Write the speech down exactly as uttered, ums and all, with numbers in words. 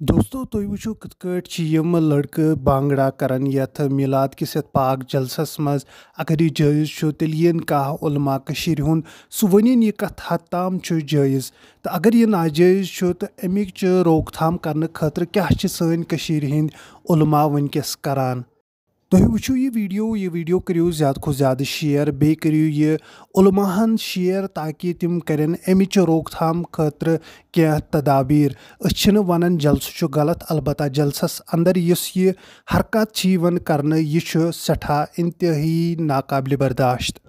دوستو، تُہۍ وٕچھِو کِتھ کٲٹھۍ چھِ یِم لڑکہٕ بانگڑا کران یتھ میلاد کِس یتھ پاک جلسس منٛز۔ اگر یہِ جٲیز چھُ، تیٚلہِ یِن کانٛہہ علماء کٔشیٖرِ ہُنٛد، سُہ ؤنِن یہِ کتھ حد تام چھُ جٲیز۔ تہٕ اگر یہِ ناجٲیز چھُ، تہٕ اَمِچ روک تھام کرنہٕ خٲطرٕ کیٛاہ چھِ سٲنۍ کٔشیٖرِ ہٕنٛدۍ علماء وٕنکیٚس کران؟ تُہۍ وٕچھِو یہِ ویٖڈیو، یہِ ویٖڈیو کٔرِو زیادٕ کھۄتہٕ زیادٕ شیئر، بیٚیہِ کٔرِو یہِ علماہن شیئر تاکہِ تِم کَرن اَمِچ روک تھام خٲطرٕ کینٛہہ تدابیٖر۔ أسۍ چھِنہٕ وَنان جلسہٕ چھُ غلط، البتہ جلسس اندر یُس یہِ حرکت چھِ یِوان کرنہٕ، یہِ چھُ سٮ۪ٹھاہ انتہٲیی ناقابلِ برداشت۔